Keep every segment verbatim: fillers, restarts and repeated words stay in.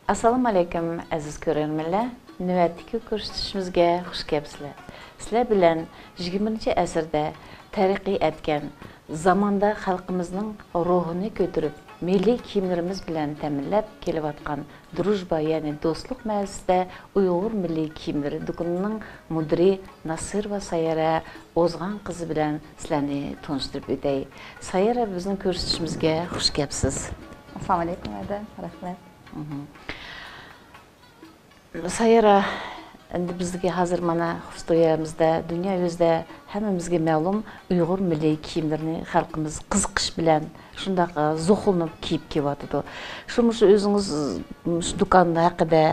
ئەسسالامۇ ئەلەيكۇم، ئەزىز كۆرۈرمەنلەر. نۆۋەتتىكى كۆرسىتىشىمىزگە خۇش كەپسىلەر. سىلەر بىلەن يىگىرمىنچى ئەسىردە تەرەققىي ئەتكەن، زاماندا خەلقىمىزنىڭ روھىنى كۆتۈرۈپ، مىللىي كىيىملىرىمىز بىلەن تەمىنلەپ كېلىۋاتقان دۇرۇژبا، يەنى دوستلۇق مەھەللىسىدە ئۇيغۇر مىللىي كىيىملىرى دۇكىنىنىڭ مۇدىرى ناسىروۋا سايارە ئوزغان قىزى بىلەن سىلەرنى تونۇشتۇرۇپ ئۆتەي. سايارە، بىزنىڭ كۆرسىتىشىمىزگە خۇش كەپسىز. ئەسسالامۇ ئەلەيكۇم، ھەدە، رەھمەت. مھم. سايارە، ئەمدى بىزدىكى ھازىر مانا ئۇستۇدىيەمىزدە، دۇنيا يۈزىدە ھەممىمىزگە مەلۇم ئۇيغۇر مىللىي كىيىملىرىنى خەلقىمىز قىزىقىش بىلەن شۇنداق زوقلىنىپ كىيىپ كېلىۋاتىدۇ. شۇ، مۇشۇ ئۆزىڭىز، مۇشۇ دۇكان ھەققىدە،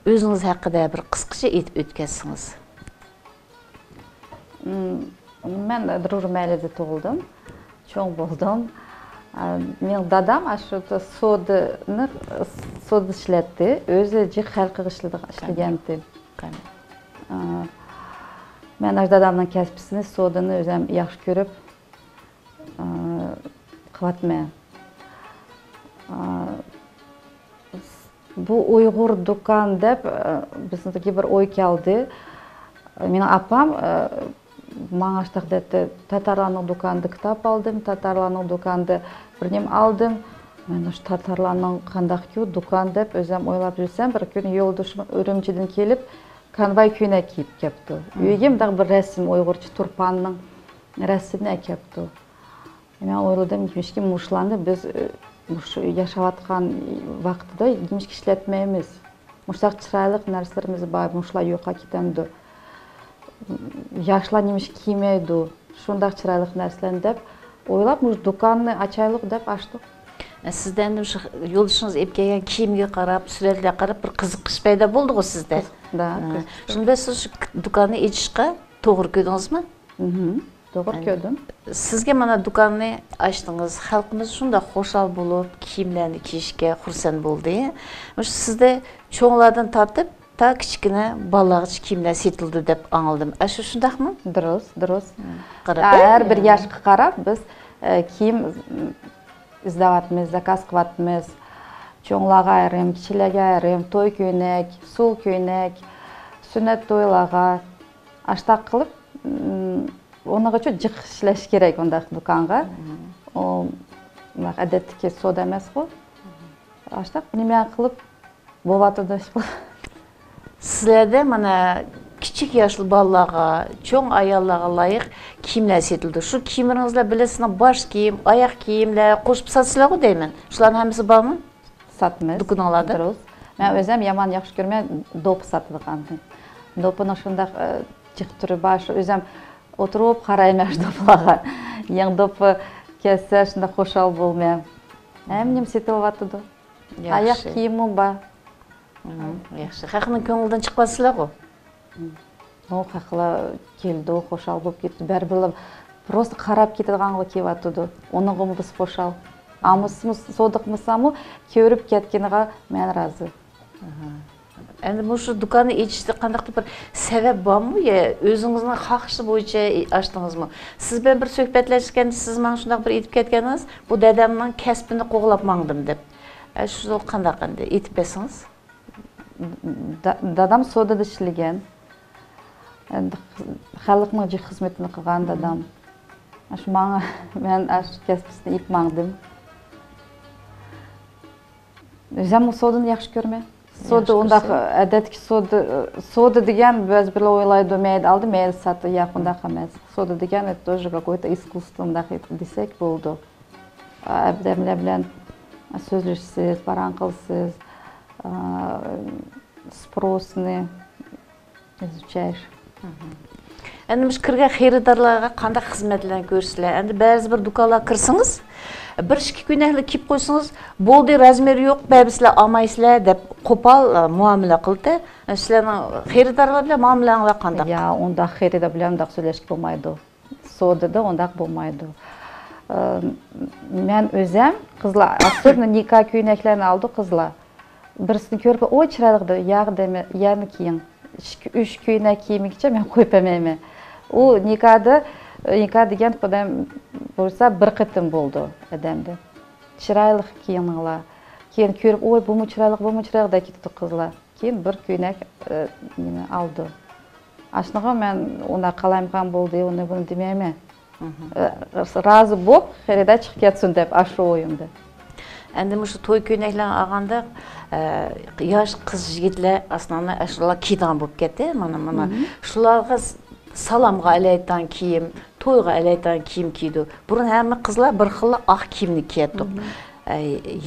ئۆزىڭىز ھەققىدە بىر قىسقىچە ئېيتىپ ئۆتكەزسىڭىز. مم، مەن دۇرۇژ مەھەللىدە تۇغۇلدۇم، چوڭ بولدۇم. ئا، مېنىڭ دادام ئاشۇ سودىنى، سودا ئىشلەتتى. ئۆزى جىق خەلقىگە ئىشلىدى-، ئىشلىگەنتى. قانداق؟ ئا، مەن ئاشۇ دادامنىڭ كەسپىسىنى، سودىنى ئۆزۈم ياخشى كۆرۈپ، ئا، قىلىۋاتىمەن. ئا، بۇ ئۇيغۇر دۇكان دەپ، ئە، بىزنىڭكى بىر ئوي كەلدى. مېنىڭ ئاپام، ئە، ماڭا شۇنداق دەيتتى، تاتارلارنىڭ دۇكانىدا كىتاب ئالدىم، تاتارلارنىڭ دۇكانىدا بىر نېمە ئالدىم. مەن شۇ تاتارلارنىڭ قانداقكى دۇكان دەپ ئۆزۈم ئويلاپ يۈرسەم، بىر كۈنى يولدىشىم ئۈرۈمچىدىن كېلىپ، كانۋاي كۆينەك كىيىپ كەپتۇ. ئۆيگە مۇنداق بىر رەسىم، ئۇيغۇرچە تۇرپاننىڭ رەسىمىنى ئەكەپتۇ. مەن ئويلىدىم، نېمىشقا مۇشۇلارنى بىز، ئى، مۇشۇ ياشاۋاتقان ۋاقتىدا نېمىشقا ئىشلەتمەيمىز؟ مۇشۇنداق چىرايلىق نەرسىلىرىمىز بار، مۇشۇلار يوقاپ كېتەمدۇ؟ ياشلار نېمىشقا كىيمەيدۇ شۇنداق چىرايلىق نەرسىلەرنى دەپ ئويلاپ، مۇشۇ دۇكاننى ئاچايلۇق دەپ ئاچتۇق. سىزدە ئەمدى مۇشۇ يولدىشىڭىز ئېلىپ كەلگەن كىيىمگە قاراپ، سۈرەتلەرگە قاراپ بىر قىزىقىش پەيدا بولدىغۇ سىزدە؟ قىزىق، دا، ھە. قىزىق. شۇندا سىز شۇ دۇكاننى ئېچىشقا توغرا كۆردىڭىزمۇ؟ مھم. توغرا كۆردۈم. سىزگە مانا دۇكاننى ئاچتىڭىز، خەلقىمىز شۇنداق خۇشال بولۇپ، كىيىملەرنى كىيىشكە خۇرسەن بولدى. مۇشۇ سىزدە چوڭلاردىن تارتىپ تا كىچىككىنە بالىلارغىچە كىيىملەر سېتىلىدۇ دەپ ئاڭلىدىم. ئاشۇ شۇنداقمۇ؟ دۇرۇس، دۇرۇس. ھە. قاراپ، ھە، ھەر بىر ياشقا قاراپ بىز، ئە، كىيىم ئىزدەۋاتىمىز، زاكاز قىلىۋاتىمىز. چوڭلارغا ئايرىم، كىچىكلەرگە ئايرىم، توي كۆينەك، ئۇسسۇل كۆينەك، سۈننەت تويلارغا، ئاشتاق قىلىپ، ئۇنىڭغىچۇ جىق ئىشلەش كېرەك ئۇنداق دۇكانغا. ئۇ ئۇنداق ئادەتتىكى سودا ئەمەسقۇ. ئاشتاق نېمە قىلىپ بولۇۋاتىدۇ ئىش قىلىپ. سىلەردە مانا كىچىك ياشلىق بالىلارغا، چوڭ ئاياللارغا لايىق كىيىملەر سېتىلىدۇ. شۇ كىيىملىرىڭىزلەر بىلەن سىزنىڭ باش كىيىم، ئاياق كىيىملەر قوشۇپ ساتىسىلەرغۇ دەيمەن. شۇلارنىڭ ھەممىسى بارمۇ؟ ساتىمىز. دۇكىنىڭلاردا؟ دۇرۇس. مەن ئۆزۈم يامان ياخشى كۆرىمەن دوپپا ساتىدىغاننى. دوپپىنىڭ شۇنداق، ئە، جىق تۈرى بار، شۇ ئۆزۈم ئولتۇرۇپ قارايمەن شۇ دوپپىلارغا. يېڭى دوپپا كەلسە شۇنداق خۇشال بولىمەن. ھەممە نېمە سېتىلىۋاتىدۇ. ئاياق كىيىممۇ بار. مم، ياخشى. خەقنىڭ كۆڭلىدىن چىقىۋاتىسىلەرغۇ؟ مم. نو، خەقلەر كېلىدۇ، خۇشال بولۇپ كېتىدۇ. بەرىبىرلا پروستا قاراپ كېتىدىغانغا كېلىۋاتىدۇ. ئۇنىڭغىمۇ بىز خۇشال. ئالمىسىمۇ، سودا قىلمىسامۇ، كۆرۈپ كەتكىنىغا مەن رازى. ئەھە. ئەمدى مۇشۇ دۇكاننى ئېچىشتا قانداقتۇر بىر سەۋەب بارمۇ يا ئۆزىڭىزنىڭ خاھىشى بويىچە ئاچتىڭىزمۇ؟ سىز بىلەن بىر سۆھبەتلەشكەندە سىز ماڭا شۇنداق بىر ئېيتىپ كەتكەنىڭىز، بۇ دادامنىڭ كەسپىنى قوغلاپ ماڭدىم دەپ. ئە، شۇ قانداق ئەمدى؟ ئېيتىپ بەرسىڭىز. دا-، دادام سودىدا ئىشلىگەن. ئەمدى خەلقنىڭ جىق خىزمىتىنى قىلغان دادام. شۇ ماڭا، مەن ئاشۇ كەسپىسىنى ئېيتىپ ماڭدىم. ئۆزۈممۇ سودىنى ياخشى كۆرىمەن. سودا ئۇنداق، ئادەتتىكى سودا، سودا دېگەن بەزى بىرلەر ئويلايدۇ، مەيلى ئالدى، مەيلى ساتتى. ياق، ئۇنداق ئەمەس. سودا دېگەن тоже какое-то искусство، ئۇنداق دېسەك بولىدۇ. ئادەملەر بىلەن سۆزلىشىسىز، پاراڭ قىلىسىز، سپرосنى ئىزچەش. ئەمدى مۇشۇ كىرگەن خېرىدارلارغا قانداق خىزمەتلەرنى كۆرسىتىسىلەر؟ ئەمدى بەزى بىر دۇكانلارغا كىرسىڭىز، بىر ئىككى كۆينەكلا كىيىپ قويسىڭىز، بولدى، رازمېرى يوق، بەرىبىر سىلەر ئالمايسىلەر دەپ قوپال، ئە، مۇئامىلە قىلدى. سىلەرنىڭ خېرىدارلار بىلەن مۇئامىلەڭلار قانداق؟ يا، ئۇنداق خېرىدار بىلەن ئۇنداق سۆزلەشكە بولمايدۇ. سودىدا ئۇنداق بولمايدۇ. ئە، مەن ئۆزۈم، قىزلار، особенно نىكاھ كۆينەكلەرنى ئالىدۇ قىزلار. بىرسىنى كۆرۈپ، «ئۇ چىرايلىق» دەپ، «ياق» دەيمەن، يەنە كىيىڭ. ئىككى، ئۈچ كۆينەك كىيمىگىچە مەن قويۇپ بەرمەيمەن. ئۇ نىكاھدا، نىكاھ دېگەن خۇدايىم بۇيرۇسا بىر قېتىم بولىدۇ ئادەمدە. چىرايلىق كىيىنىڭلار. كېيىن كۆرۈپ، ۋوي، بۇمۇ چىرايلىق، بۇمۇ چىرايلىق دەپ كېتىدۇ قىزلار. كېيىن بىر كۆينەك، ئە، نېمە، ئالىدۇ. ئاشۇنىڭغا مەن ئۇنداق قالايمىقان بولدى، ئۇنى بۇنى دېمەيمەن. ئە، رازى بولۇپ، خېرىدار چىقىپ كەتسۇن دەپ، ئاشۇ ئويۇمدا. ئەمدى مۇشۇ توي كۆينەكلەرنى ئالغاندا، ئە، ياش قىز يىگىتلەر ئاساسەن ئاشۇلار كىيىدىغان بولۇپ كەتتى. مانا، مانا شۇلارغا س-، سالامغا ئەلەيتان كىيىم، تويغا ئەلەيتان كىيىم كىيىدۇ. بۇرۇن ھەممە قىزلار بىر خىللا ئاق كىيىمنى كىيەتتۇق. ئە،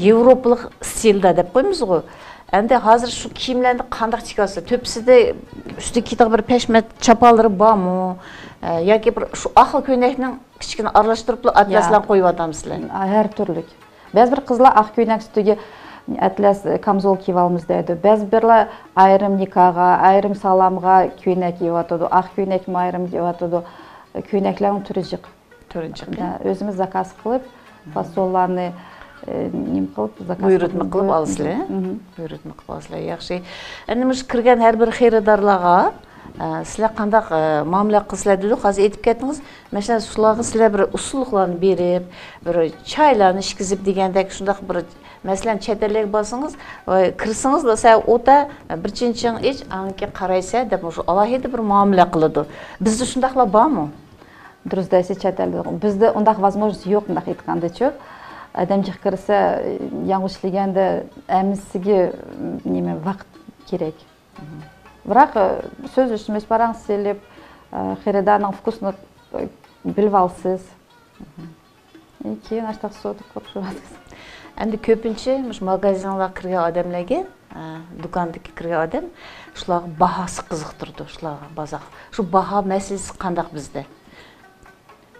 ياۋروپىلىق ستىلدا دەپ قويىمىزغۇ. ئەمدى ھازىر شۇ كىيىملەرنى قانداق تىكىۋالسا، تۆپىسىدە ئۈستىگە كىيىدىغان بىر پەشمەت چاپانلىرى بارمۇ؟ ئە، ياكى بىر شۇ ئاق كۆينەكنىڭ كىچىككىنە ئارىلاشتۇرۇپلا ئاتلاسلارنى قويۇۋاتامسىلەر؟ ھە، ھەر تۈرلۈك. بەزى بىر قىزلار ئاق كۆينەك ئۈستىگە ئەتلەس كامزول كىيىۋالىمىز دەيدۇ. بەزى بىرلار ئايرىم نىكاھقا، ئايرىم سالامغا كۆينەك كىيىۋاتىدۇ. ئاق كۆينەكمۇ ئايرىم كىيىۋاتىدۇ. كۆينەكلەرنىڭ تۈرى جىق. تۈرى جىق. ھە، ئۆزىمىز زاكاز قىلىپ، فاسونلارنى، ئە، نېمە قىلىپ، زاكاز بۇيرۇتما قىلىپ، قىلىپ ئالىسىلەر. بۇيرۇتما قىلىپ ئالىسىلەر. ياخشى. ئەمدى مۇشۇ كىرگەن ھەر بىر خېرىدارلارغا، ئە، سىلەر قانداق، ئە، مۇئامىلە قىلىسىلەر دېدۇق، ھازىر ئېيتىپ كەتتىڭىز. مەسىلەن، شۇلارغا سىلەر بىر ئۇسسۇلۇقلارنى بېرىپ، بىر چايلارنى ئىچكۈزۈپ دېگەندەك، شۇنداق بىر، مەسىلەن، چەت ئەللەرگە بارسىڭىز، ۋاي، كىرسىڭىزلا، سەن ئوتا، بىر چىنچىڭ ئىچ، ئاڭكى قارايسەن دەپ، مۇشۇ ئالاھىدە بىر مۇئامىلە قىلىدۇ. بىزدە شۇنداقلار بارمۇ؟ دۇرۇس دەيسىز، چەت ئەلدە. بىزدە ئۇنداق возможность يوق، مۇنداق ئېيتقاندىچۇ. ئادەم جىق كىرسە، ياڭغۇ ئىشلىگەندە ھەممىسىگە، نېمە، ۋاقىت كېرەك. بىراق، سۆزلىشىمىز، پاراڭ سېلىپ، خېرىدارنىڭ فوكۇسىنى بىلىپ ئالىسىز. كېيىن ئاشتاق سودا قىلىپ شۇ. ئەمدى كۆپىنچە مۇشۇ ماگازىنغا كىرگەن ئادەملەرگە، ئە، دۇكاندىكى كىرگەن ئادەم شۇلارغا باھاسى قىزىقتۇرىدۇ، شۇلارغا بازار. شۇ باھا مەسىلىسى قانداق بىزدە؟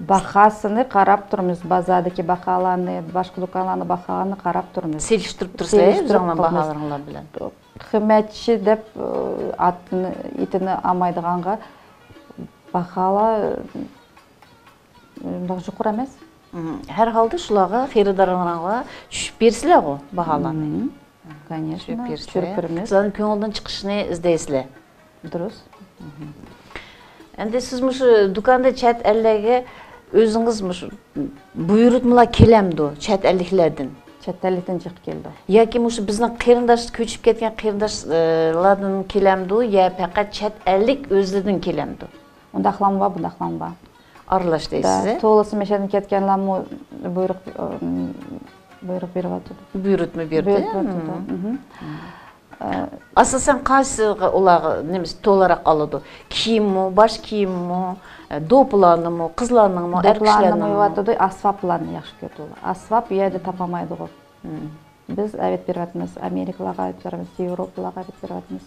باھاسىنى قاراپ تۇرىمىز، بازاردىكى باھالارنى، باشقا دۇكانلارنىڭ باھالارنى قاراپ تۇرىمىز. سېلىشتۇرۇپ تۇرىسىلەر، سېلىشتۇرۇپ ئۆزۈڭلارنىڭ تۇرىمىز. باھالىرىڭلار بىلەن. قىممەتچى دەپ، ئاتنى، ئېتىنى ئالمايدىغانغا باھالار ئۇنداق يۇقىرى ئەمەس. مم. ھەر ھالدا شۇلارغا، خېرىدارلىرىڭلارغا چۈشۈپ بېرىسىلەرغۇ باھالارنى؟ مم. كونېچنو، چۈشۈرۈپ بېرىسىلەر. چۈشۈرۈپ بېرىمىز. سىلەرنىڭ كۆڭۈلدىن چىقىشىنى ئىزدەيسىلەر. دۇرۇس. مم. ئەمدى سىز مۇشۇ دۇكاندا چەت ئەللەرگە ئۆزىڭىز مۇشۇ بۇيرۇتمىلار كېلەمدۇ چەت ئەللىكلەردىن؟ چەت ئەللىكتىن جىق كېلىدۇ. ياكى مۇشۇ بىزنىڭ قېرىنداش، كۆچۈپ كەتكەن قېرىنداشلاردىن كېلەمدۇ يا پەقەت چەت ئەللىك ئۆزلىرىدىن كېلەمدۇ؟ ئۇنداقلاممۇ بار، بۇنداقلاممۇ بار. ئارىلاش دەيسىز، ھە؟ تولىسى مەشەدىن كەتكەنلەرمۇ بۇيرۇق، ئىم، بۇيرۇق بېرىۋاتىدۇ. بۇيرۇتما بېرىدۇ. بۇيرۇتما بېرىدۇ. مم. مم. ئە، ئاساسەن قايسىغا ئۇلارغا نېمىسى تولاراق ئالىدۇ؟ كىيىممۇ، باش كىيىممۇ، ئە، دوپىلارنىمۇ، قىزلارنىڭمۇ، ئەر دوپىلارنىمۇ كىشىلەرنىڭمۇ؟ يەۋاتىدۇ، ئەسۋابلارنى ياخشى كۆرىدۇ ئۇلار. ئەسۋاب ئۇ يەردە تاپالمايدىغۇ. مم. بىز ئەۋەتىپ بېرىۋاتىمىز، ئامېرىكىلارغا ئەۋەتىپ بېرىمىز، ياۋروپىلارغا ئەۋەتىپ بېرىۋاتىمىز.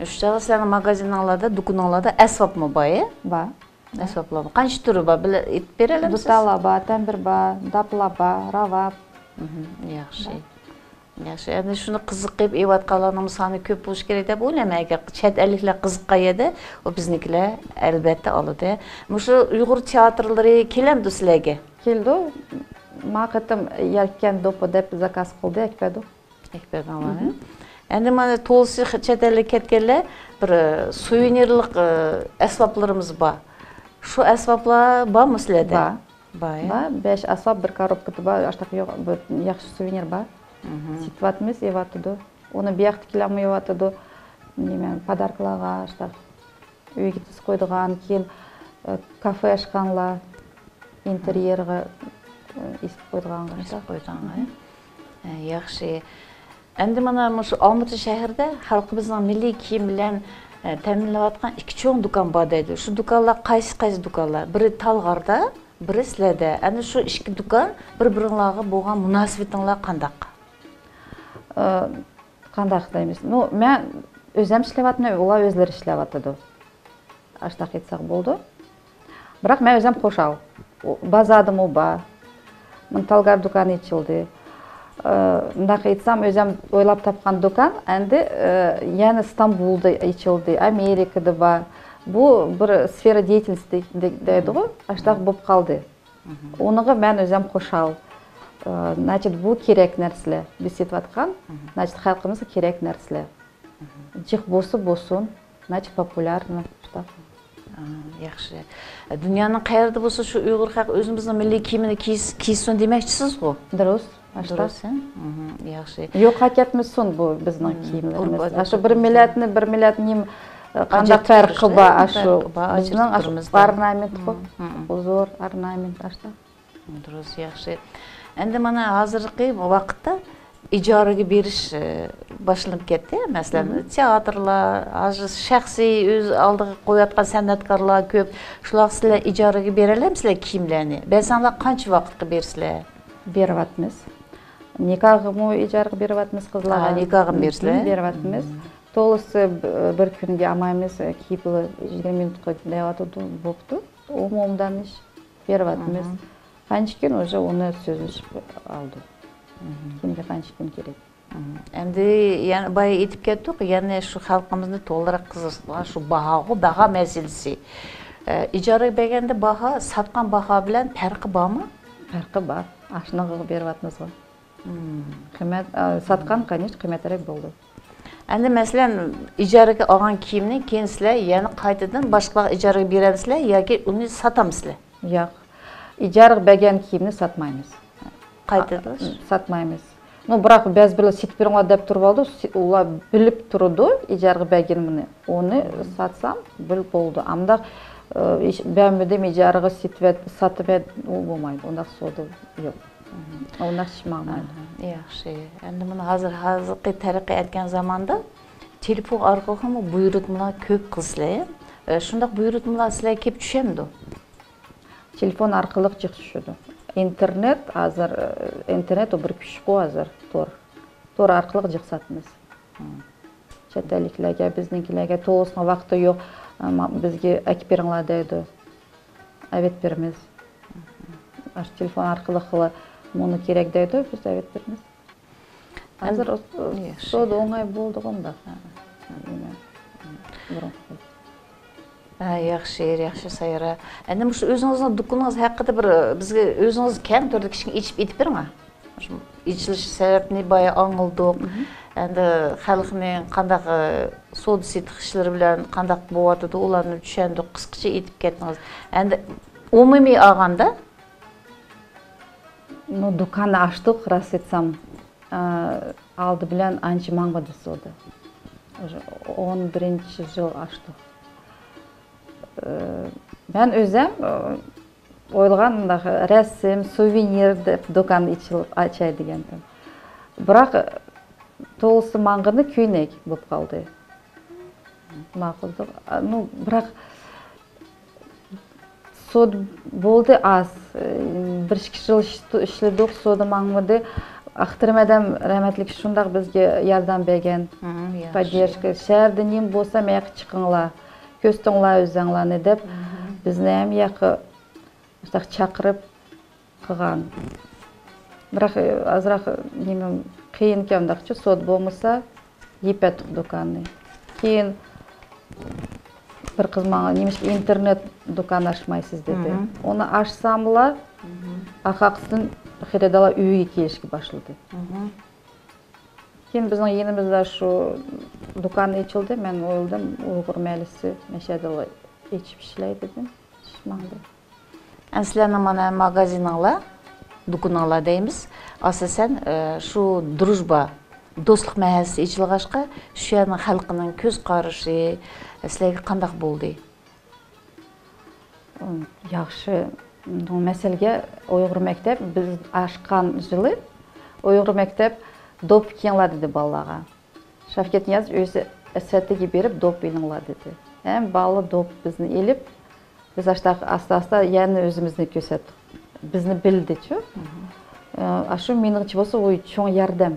شۇ چاغدا سىلەرنىڭ ماگازىنىڭلاردا، دۇكىنىڭلاردا ئەسۋابمۇ بار، ھە؟ بار. ئەسۋابلار بار. قانچە تۈرى بار؟ بىلە ئېيتىپ بېرەلەمسىز؟ دۇتالار بار، تەمبۇر بار، داپلار بار، راۋاب. مم، ياخشى. بار. ياخشى. ئەمدى شۇنى قىزىقىپ ئېۋاتقانلارنىڭ سانى كۆپ بولۇشى كېرەك دەپ ئويلايمەن. ئەگەر چەت ئەللىكلەر قىزىققان يەردە، ئۇ بىزنىڭكىلەر ئەلۋەتتە ئالىدۇ. مۇشۇ ئۇيغۇر تىياتىرلىرى كېلەمدۇ سىلەرگە؟ كېلىدۇ. ما قېتىم يەلكەن دوپپا دەپ زاكاز قىلدى، ئەكبەردۇ. ئەكبەردىڭلار، مم. ئەمدى مانا تولىسى چەت ئەلگە كەتكەنلەر بىر، ئە، سۇۋېنىرلىق، ئە، ئەسۋابلىرىمىز بار. شۇ ئەسۋابلار بارمۇ سىلەردە؟ بار. بار، يا؟ بار. بەش ئەسۋاب بىر كوروپكىدا بار. ئاشتاق يوق، بىر ياخشى سۇۋېنىر بار. مم. سېتىۋاتىمىز، ئېۋاتىدۇ. ئۇنى بۇياقتىكىلەرمۇ ئېۋاتىدۇ. نېمە، پاداركىلارغا، ئاشتاق. ئۆيگە تىزىپ قويىدىغان، كېيىن، ئە، كافې ئاچقانلار ئىنتېريېرغا، ئە، ئېسىپ قويىدىغانغا. ئېسىپ قويىدىغانغا. مم. ئە، ياخشى. ئەمدى مانا مۇشۇ ئالمۇتا شەھىرىدە خەلقىمىزنىڭ مىللىي كىيىم بىلەن، ئە، تەمىنلەۋاتقان ئىككى چوڭ دۇكان بار دەيدۇ. شۇ دۇكانلار قايسى، قايسى دۇكانلار؟ بىرى تالغاردا، بىرى سىلەردە. ئەنە شۇ ئىككى دۇكان بىر-بىرىڭلارغا بولغان مۇناسىۋىتىڭلار قانداق؟ ئە، قانداق دەيمىز؟ نو، مەن ئۆزەم ئىشلەۋاتىمەن، ئۇلار ئۆزلىرى ئىشلەۋاتىدۇ. ئاشتاق ئېيتساق بولىدۇ. بىراق مەن ئۆزەم خۇشال. ئۇ، بازاردىمۇ بار. مىڭ تالگار دۇكانى ئېچىلدى. ئى، مۇنداق ئېيتسام، ئۆزەم ئويلاپ تاپقان دۇكان ئەمدى، ئى، يەنە ئىستانبۇلدا ئېچىلدى، ئامېرىكىدا بار. بۇ بىر سفېرا دېيەلنىسى دەيدىغۇ، ئاشتاق بولۇپ قالدى. ئۇنىڭغا مەن ئۆزەم خۇشال. ئى، نەچىت بۇ كېرەك نەرسىلەر، بىز سېتىۋاتقان، نەچىت خەلقىمىزگە كېرەك نەرسىلەر. جىق بولسا بولسۇن، نەچىت پوپۇليارنى شۇنداق. ياخشى. دۇنيانىڭ قەيەردە بولسا شۇ ئۇيغۇر خەلقى ئۆزىمىزنىڭ مىللىي كىيىمىنى كىيس-، كىيسۇن دېمەكچىسىزغۇ؟ دۇرۇس، ئاشتا. دۇرۇس، ھە؟ مھم، ياخشى. يوقاپ كەتمىسۇن بۇ بىزنىڭ كىيىملىرىمىز. ئاشۇ بىر مىللەتنى، بىر مىللەتنى، قانداق پەرقى بار، ئاشۇ بىزنىڭ ئاشۇ ئورنامېنتقۇ. بۇ زور ئورنامېنت ئاشتا. دۇرۇس، ياخشى. ئەمدى مانا ھازىرقى ۋاقىتتا ئىجارىگە بېرىش، ئى، باشلىنىپ كەتتى. مەسىلەن، تىياتىرلار، ھازىر شەخسىي ئۆز ئالدىغا قويۇۋاتقان سەنئەتكارلار كۆپ. شۇلارغا سىلەر ئىجارىگە بېرەلەمسىلەر كىيىملەرنى؟ بەرسەڭلار قانچە ۋاقىتقا بېرىسىلەر؟ بېرىۋاتىمىز. نىكاھقىمۇ ئىجارىغا بېرىۋاتىمىز قىزلارغا. ھا، نىكاھقىمۇ بېرىسىلەر؟ بېرىۋاتىمىز. تولىسى بىر كۈنگە ئالمايمىز، كېپىلى يىگىرمە مىنۇتقا دەۋاتىدۇ، بوپتۇ. ئومۇمدان ئىش بېرىۋاتىمىز. قانچە كۈن ئۇژې ئۇنى سۆزلىشىپ ئالدۇق. كىمگە قانچە كۈن كېرەك. ئەمدى يەنە بايا ئېيتىپ كەتتۇق، يەنە شۇ خەلقىمىزنى تولىراق قىزىقسىندۇرغان شۇ باھاغۇ، باھا مەسىلىسى. ئە، ئىجارىگە بەرگەندە باھا، ساتقان باھا بىلەن پەرقى بارمۇ؟ پەرقى بار. ئاشۇنىڭغا بېرىۋاتىمىزغۇ. قىممەت، ئە، ساتقان، كانېشنا، قىممەترەك بولىدۇ. ئەمدى مەسىلەن، ئىجارىگە ئالغان كىيىمنى كېيىن سىلەر يەنە قايتىدىن باشقىلارغا ئىجارىگە بېرەمسىلەر ياكى ئۇنى ساتامسىلەر؟ ياق. ئىجارىغا بەرگەن كىيىمنى ساتمايمىز. قايتىدىن؟ ساتمايمىز. نو، بىراق بەزى بىرلەر سېتىپ بېرىڭلار دەپ تۇرۇۋالىدۇ. سې-، ئۇلار بىلىپ تۇرىدۇ ئىجارىغا بەرگىنىمنى. ئۇنى ساتسام بىر بولىدۇ. ئانداق، ئى، ئىش-، بەرمىدىم ئىجارىغا سېتىۋەت-، ساتىۋەت، ئۇ بولمايدۇ. ئۇنداق سودا يوق. ئۇنداق ئىش ماڭمايدۇ. ئاھا، ياخشى. ئەمدى مانا ھازىر، ھازىرقى تەرەققىي ئەتكەن زاماندا تېلېفون ئارقىلىقمۇ بۇيرۇتمىلار كۆپ قىلىسىلەر. ئە، شۇنداق بۇيرۇتمىلار سىلەرگە كېلىپ چۈشەمدۇ؟ تېلېفون ئارقىلىق جىق چۈشىدۇ. ئىنتېرنېت ھازىر، ئىنتېرنېت ئۇ بىر كۈچقۇ ھازىر، تور. تور ئارقىلىق جىق ساتىمىز. چەت ئەللىكلەرگە، بىزنىڭكىلەرگە تولىسىنىڭ ۋاقتى يوق، ئەمما بىزگە ئەكىپ بېرىڭلار دەيدۇ. ئەۋەت بېرىمىز. ئاشۇ تېلېفون ئارقىلىق مۇنۇ كېرەك دەيدۇ، بىز ئەۋەت بېرىمىز. ھازىر ئەم-، ئۇ-، ياخشى. سودا ئوڭاي بولدىغۇ ئۇنداق. ھە. نېمە؟ بۇرۇنقى. ھە، ياخشى، ياخشى، سايرا. ئەمدى مۇشۇ ئۆزىڭىزنىڭ دۇكىنىڭىز ھەققىدە بىر، بىزگە ئۆزىڭىز كەڭ تۈردە كىچىككىنە ئېچىپ ئېيتىپ بېرىڭە. مۇشۇ ئېچىلىش سەۋەبىنى بايا ئاڭلىدۇق. ئەمدى خەلقنى قانداق، ئە، سودا سېتىق ئىشلىرى بىلەن قانداق بولۇۋاتىدۇ، ئۇلارنى چۈشەندۇق، قىسقىچە ئېيتىپ كەتتىڭىز. ئەمدى ئومۇمىي ئالغاندا، نو، دۇكاننى ئاچتۇق، راست ئېيتسام، ئە، ئالدى بىلەن ئانچە ماڭمىدى سودا. ئون بىرىنچى يىل ئاچتۇق. ئە، مەن ئۆزۈم، ئە، ئويلىغان مۇنداق رەسىم، سۇۋېنىر دەپ دۇكان ئېچىل-، ئاچاي دېگەنتىم. بىراق، تولىسى ماڭغىنى كۆينەك بولۇپ قالدى. ماقۇلدۇق. ئە، نو، بىراق، سودا بولدى ئاز. بىر ئىككى يىل ئىش-، ئىشلىدۇق، سودا ماڭمىدى. ئاختىرىم ئادەم رەھمەتلىك شۇنداق بىزگە ياردەم بەرگەن. مم، ياخشى. پوددېرژكا. شەھەردە نېمە بولسا، مەيەققە چىقىڭلار، كۆرسىتىڭلار ئۆزۈڭلارنى دەپ، مم، بىزنى ھەممە ياققا مۇشۇنداق چاقىرىپ قىلغان. بىراق، ئازراق نېمە قىيىنكەن ئۇنداقچە، سودا بولمىسا، يېپىۋەتتۇق دۇكاننى. كېيىن بىر قىز ماڭا، نېمىشقا ئىنتېرنېت دۇكان ئاچمايسىز دېدى. مم. ئۇنى ئاچساملا، مم، ئارقىسىدىن خېرىدارلار ئۆيگە كېلىشكە باشلىدى. مم. كېيىن بىزنىڭ يېنىمىزدا شۇ دۇكان ئېچىلدى. مەن ئويلىدىم، ئۇيغۇر مەھەللىسى مەشەدىلا ئېچىپ ئىشلەي دېدىم. ئىش ماڭدى. ئەمدى سىلەرنىڭ مانا ماگازىنىڭلار، دۇكىنىڭلار دەيمىز، ئاساسەن، ئە، شۇ دۇرۇژبا، دوستلۇق مەھەللىسى ئېچىلغاچقا، شۇ يەرنىڭ خەلقىنىڭ كۆز قارىشى سىلەرگە قانداق بولدى؟ ياخشى. مەسىلەنگە، ئۇيغۇر مەكتەپ، بىز ئاچقان يىلى ئۇيغۇر مەكتەپ دوپپا كىيىڭلار دېدى بالىلارغا. شاۋكەت نىياز ئۆزى سەتتىگە بېرىپ دوپپا ئېلىڭلار دېدى. ھەم بالىلار دوپپا بىزنى ئېلىپ، بىز ئاشتاق ئاستا-ئاستا يەنە ئۆزىمىزنى كۆرسەتتۇق. بىزنى بىلدىچۇ. مم. ئاشۇ مېنىڭچە بولسا، ئۇ چوڭ ياردەم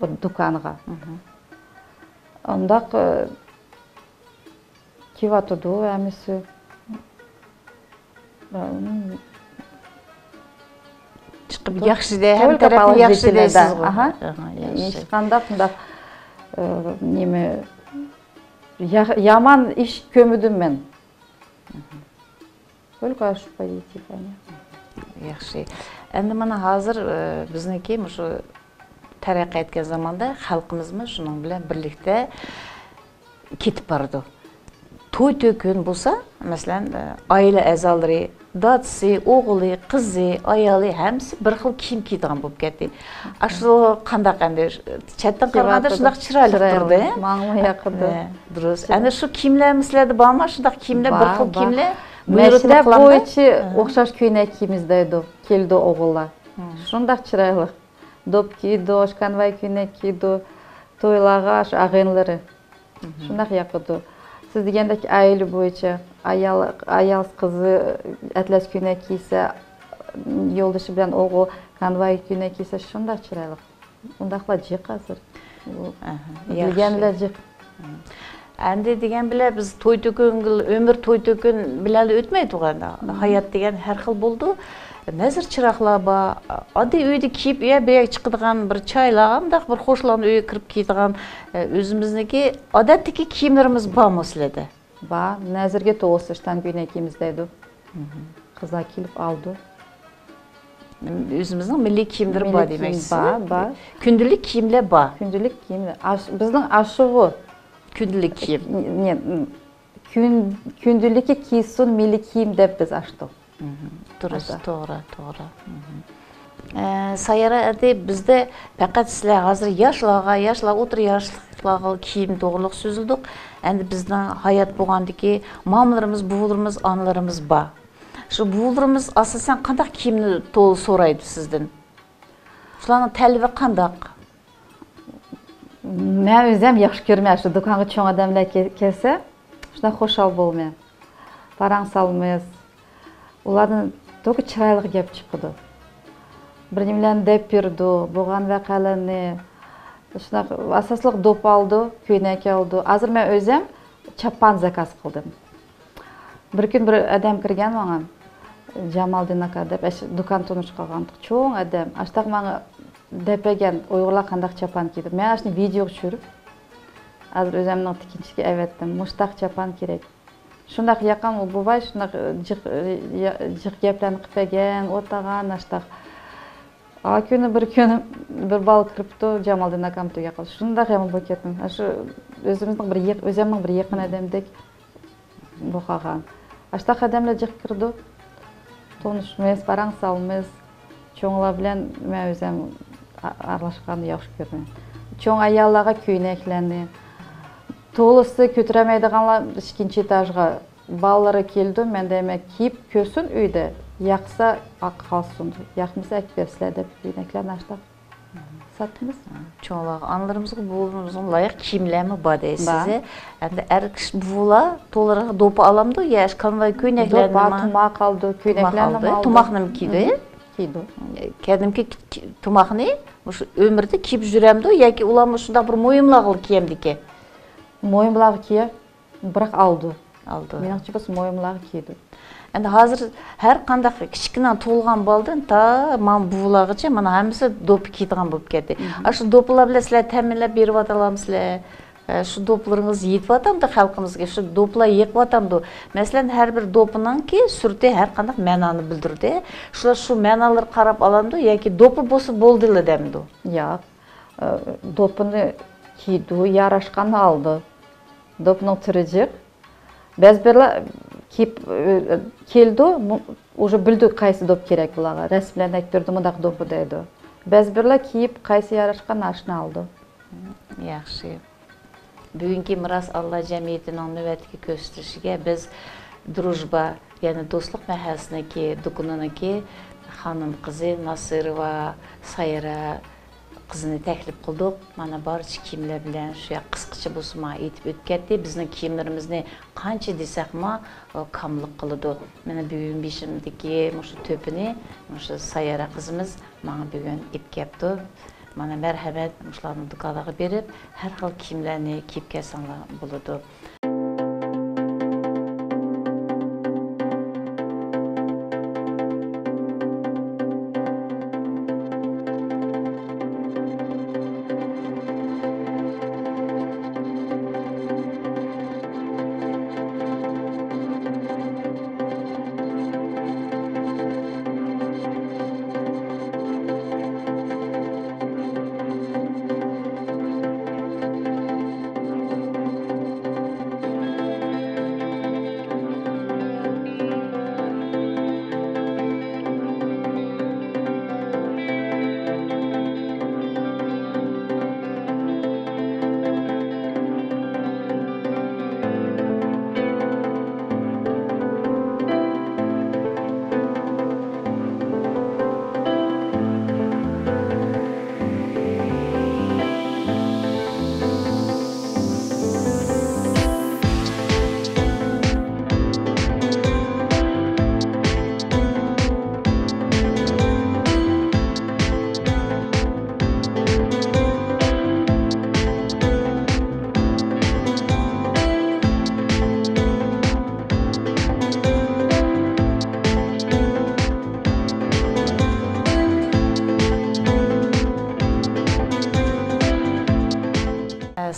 بۇ دۇكانغا. مم. ئۇنداق، ئە، كېلىۋاتىدۇ ھەممىسى. چىقىپ ياخشى دە، ھەممە تەرەپتىن ياخشى دەيسىزغۇ. ئاھا. ئاھا، ياخشى. ھېچقانداق مۇنداق، ئە، نېمە، يا-، يامان ئىش كۆرمىدىم مەن. Только ошибка. ياخشى. ئەمدى مانا ھازىر، ئە، بىزنىڭكى مۇشۇ تەرەققىي ئەتكەن زاماندا خەلقىمىزمۇ شۇنىڭ بىلەن بىرلىكتە كېتىپ بارىدۇ. توي تۆكۈن بولسا، مەسىلەن، ئائىلە ئەزالىرى، دادىسى، ئوغلى، قىزى، ئايالى ھەممىسى بىر خىل كىيىم كىيىدىغان بولۇپ كەتتى. ئاشۇ قانداق ئەمدى؟ چەتتىن قارىغاندا شۇنداق چىرايلىق تۇرىدۇ. ماڭىمۇ ياقىدۇ. دۇرۇس. ئەنە شۇ كىيىملەرمۇ سىلەردە بارمۇ؟ شۇنداق كىيىملەر، بىر خىل كىيىملەر؟ مەشرەپ بويىچە ئوخشاش كۆينەك كىيىمىز دەيدۇ. كېلىدۇ ئوغۇللار. شۇنداق چىرايلىق. دوپپا كىيىدۇ، ئاشۇ كانۋاي كۆينەك كىيىدۇ، تويلارغا ئاشۇ ئاغىنىلىرى. شۇنداق ياقىدۇ. سىز دېگەندەك ئائىلە بويىچە ئايال، ئايال قىزى ئەتلەس كۆينەك كىيسە، يولدىشى بىلەن ئوغۇل كانۋاي كۆينەك كىيسە شۇنداق چىرايلىق. ئۇنداقلار جىق ھازىر. ئەھە، ياخشى. بىلگەنلەر جىق. ئەمدى دېگەن بىلەن بىز توي تۆكۈن، ئۆمۈر توي تۆكۈن بىلەن ئۆتمەيدۇ ئەمدى. ھايات دېگەن ھەر خىل بولىدۇ. نەزىر چىراغلار بار. ئاددىي ئۆيدە كىيىپ، يا بۇ يەرگە چىقىدىغان بىر چايلارغا، مۇنداق بىر خوشلارنىڭ ئۆيىگە كىرىپ كىيىدىغان، ئە، ئۆزىمىزنىڭكى ئادەتتىكى كىيىملىرىمىز بارمۇ سىلەردە؟ بار. نەزىرگە توغرىسى ئىشتان كۆينەك كىيىمىز دەيدۇ. قىزلار كېلىپ ئالىدۇ. ئۆزىمىزنىڭ مىللىي كىيىملىرى بار دېمەكچىسىز؟ بار، بار. كۈندىلىك كىيىملەر بار. كۈندىلىك كىيىملەر. ئاش-، بىزنىڭ ئاشۇغۇ. كۈندىلىك كىيىم. نې-، كۈن-، كۈندىلىكى كىيسۇن مىللىي كىيىم دەپ بىز ئاچتۇق. دۇرۇس، توغرا، توغرا. ئە، سايرا ئەدى، بىزدە پەقەت سىلەر ھازىر ياشلارغا، ياشلار، ئوتتۇرا ياشلىقلارغا كىيىم توغرىلىق سۆزلىدۇق. ئەمدى بىزنىڭ ھايات بولغاندىكى مامىلىرىمىز، بوۋىلىرىمىز، ئانىلىرىمىز بار. شۇ بوۋىلىرىمىز ئاساسەن قانداق كىيىمنى تولا سورايدۇ سىزدىن؟ شۇلارنىڭ تەلىپى قانداق؟ مەن ئۆزۈم ياخشى كۆرىمەن، شۇ دۇكانغا چوڭ ئادەملەر كەلسە، شۇنداق خۇشال بولىمەن. پاراڭ سالىمىز. ئۇلاردىن توكى چىرايلىق گەپ چىقىدۇ. بىر نېمىلەرنى دەپ بېرىدۇ، بولغان ۋەقەلەرنى. شۇنداق ئاساسلىق دوپپا ئالىدۇ، كۆينەك ئالىدۇ. ھازىر مەن ئۆزۈم چاپان زاكاز قىلدىم. بىر كۈن بىر ئادەم كىرگەن ماڭا، جامالدىن ئاكا دەپ، ئەش-، دۇكان تونۇش قىلغان چوڭ ئادەم. ئاشتاق ماڭا دەپ بەرگەن، ئۇيغۇرلار قانداق چاپان كىيىدۇ. مەن ئاشۇنى ۋىدېيوغا چۈشۈرۈپ، ھازىر ئۆزۈمنىڭ تىكىنچىسىگە ئەۋەتتىم. مۇشتاق چاپان كېرەك. شۇنداق ياقام ئۇ بوۋاي، شۇنداق جىق، جىق گەپلەرنى قىلىپ بەرگەن، ئولتۇرغان، ئاشتاق. ئا كۈنى بىر كۈنى بىر بالا كىرىپتۇ، جامالدىن ئاكام تۈگە قىلىپ. شۇنداق يامان بولۇپ كەتتىم. شۇ ئۆزىمىزنىڭ بىر يېق-، ئۆزۈمنىڭ بىر يېقىن ئادەمدەك بولۇپ قالغان. ئاشتاق ئادەملەر جىق كىرىدۇ. تونۇشىمىز، پاراڭ سالىمىز. چوڭلار بىلەن مەن ئۆزۈم ئا-، ئارىلاشقاننى ياخشى كۆرىمەن. چوڭ ئاياللارغا كۆينەكلەرنى، تولىسى كۆتۈرەلمەيدىغانلار ئىككىنچى ئېتاژغا بالىلىرى كېلىدۇ، مەن دەيمەن، كىيىپ كۆرسۇن ئۆيدە، ياقسا ئاقا قالسۇن، ياقمىسا ئەكىپ بېرىسىلەر دەپ كۆينەكلەرنى ئاشتاق ساتىمىز. چوڭلارغا، ئانىلىرىمىزغا، بوۋىلىرىمىزغا لايىق كىيىملەرمۇ بار دەيسىز. ئەمدى ئەر كىشى بوۋىلار تولىرىغا دوپپا ئالامدۇ يا كانۋاي كۆينەكلەرنىمۇ؟ دوپپا، تۇماق ئالىدۇ، كۆينەكلەرنىمۇ ئالىدۇ. تۇماقنىمۇ كىيدۇ؟ كىيدۇ. قەدىمكى تۇماقنى مۇشۇ ئۆمرىدە كىيىپ يۈرەمدۇ ياكى ئۇلارمۇ شۇنداق بىر مۇھىملارغىلا كىيەمدىكەن؟ مۇھىملارغا كىيە. بىراق ئالىدۇ. ئالىدۇ. مېنىڭچە بولسا مۇھىملارغا كىيىدۇ. ئەمدى ھازىر ھەر قانداق كىچىككىنە تۇغۇلغان بالىدىن تا مانا بوۋىلارغىچە مانا ھەممىسى دوپپا كىيىدىغان بولۇپ كەتتى. ئاشۇ دوپپىلار بىلەن سىلەر تەمىنلەپ بېرىۋاتالامسىلەر؟ ئە، شۇ دوپپىلىرىڭىز يېتىۋاتامدۇ خەلقىمىزگە؟ شۇ دوپپىلار يېقىۋاتامدۇ؟ مەسىلەن، ھەر بىر دوپپىنىڭكى سۈرىتى ھەر قانداق مەنانى بىلدۈرىدۇ. شۇلار شۇ مەنالىرىگە قاراپ ئالامدۇ ياكى دوپپا بولسا بولدىلا دەمدۇ؟ ياق. ئە، دوپپىنى كىيىدۇ، ياراشقاننى ئالىدۇ. دوپپىنىڭ تۈرى جىق. بەزى بىرلار كىيىپ، ئە، كېلىدۇ، مۇ-، ئۇژې بىلىدۇ قايسى دوپپا كېرەك بۇلارغا. رەسىملەرنى ئەكتۈرىدۇ، مۇنداق دوپپا دەيدۇ. بەزى بىرلار كىيىپ قايسى ياراشقان ئاشۇنى ئالىدۇ. ياخشى. بۈگۈنكى مىراس ئاللا جەمئىيىتىنىڭ نۆۋەتتىكى كۆرسىتىشىگە بىز دۇرۇژبا، يەنى دوستلۇق مەھەللىسىنىڭكى دۇكىنىنىڭكى خانىم قىزى ناسىروۋا سايرا قىزىنى تەكلىپ قىلدۇق. مانا بارچە كىيىملەر بىلەن شۇ ياق قىسقىچە بولسىمۇ ئېيتىپ ئۆتكەتتى. بىزنىڭ كىيىملىرىمىزنى قانچە دېسەكمۇ، ئۇ كاملىق قىلىدۇ. مانا بۈگۈن بېشىمدىكى مۇشۇ تۆپىنى مۇشۇ سايرا قىزىمىز ماڭا بۈگۈن ئېلىپ كەپتۇ. مانا مەرھەمەت، مۇشۇلارنىڭ دۇكانلىرىغا بېرىپ، ھەر خىل كىيىملەرنى كىيىپ كەلسەڭلار بولىدۇ.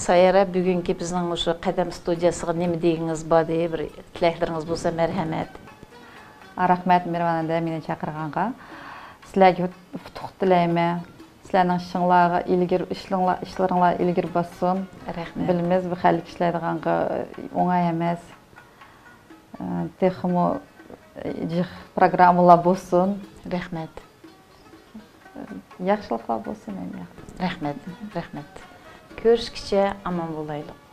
سايرا، بۈگۈنكى بىزنىڭ مۇشۇ قەدەم ستۇدىيەسىگە نېمە دېگىڭىز بار دەي، بىر تىلەكلىرىڭىز بولسا، مەرھەمەت. رەھمەت، مېھرىبان ھەدە، مېنى چاقىرغانغا. سىلەرگە ئۇتۇق تىلەيمەن. سىلەرنىڭ ئىشىڭلارغا ئىلگىرى، ئىشلىرىڭلار، ئىشلىرىڭلار ئىلگىرى باسسۇن. رەھمەت. بىلىمىز، بۇ خەلق ئىشلەيدىغانغا ئوڭاي ئەمەس. تېخىمۇ جىق پروگراممىلار بولسۇن. رەھمەت. ياخشىلىقلار بولسۇن، ئەمدى. رەھمەت، رەھمەت. كۆرۈشكىچە ئامان بولايلۇق.